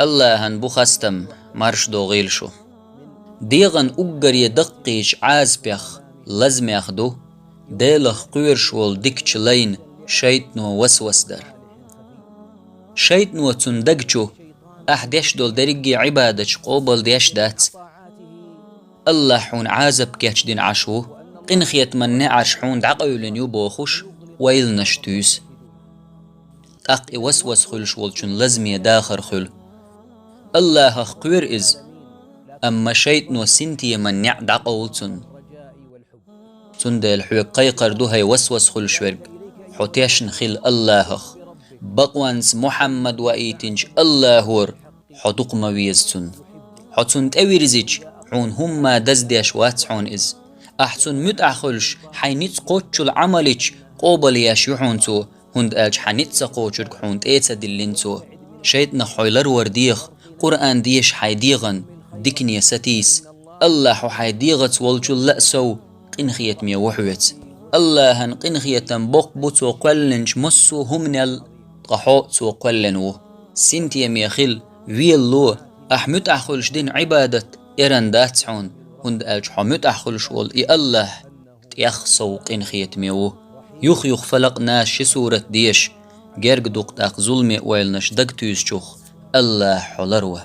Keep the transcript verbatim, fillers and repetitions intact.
Аллахьан бу хастам, марш догӀийла шу. ДегӀан уггаре даккхийча Ӏазапех, лазамех ду Делах кхоьруш волу дикачу лайна шайтӀано васвас дар. ШайтӀано цунна даг чу: «Ахь деш долу дерриге Ӏибадаташ къобалдеш дац. Аллахь хьуна Ӏазап кечдина Ӏаш ву, къинхетаман неӀарш хьуна дӀакъевлина ю», — бохуш, ойланаш туьйсу. ТӀаккха и васвас хуьлуш волчун лазаме дахар хуьлу. Аллахьах кхоьру иза, амма шайтӀано синтеман неӀ дӀакъовлу цунна. Цундела хьоьга кхайкхар ду, хӀай васвас хуьлуш верг, хьо тешна хила Аллахьах. Бакъонца Мухьаммад ваийтинчу Аллахьора хьо дукха ма веза цунна. Хьо цунна тӀевирзича, хьуна хӀумма даздеш вац хьуна иза. Ахь цунна муьтӀахь хуьлуш, хьайн ницкъ кхоччул Ӏамал йича, къобалъеш ю хьуна цо, хӀунда аьлча хьан ницкъ ца кхочург хьуна тӀе а ца диллина цо. ШайтӀанах хьо ларвар деха, Къуръан деша хьайн дегӀан, дикане сатийса. Аллахь хьо хьайн дегӀаца волчул а сов къинхетаме ву хьоьца. Аллахьан къинхетам боккха бу цо кхоьллинчу массо а хӀуманел, ткъа хьо а цо кхоьллина ву. Синтеме хила, велало, ахь муьтӀахь хуьлуш дина Ӏибадат эрна дац хьуна, хӀунда аьлча хьо муьтӀахь хуьлуш волу и Аллахь тӀех сов къинхетаме ву. Юх-юха фалакъ, нас ши сурат деша, герга дукха тӀаккха зуламе ойланаш дагатуьйсучух Аллахь хьо ларво.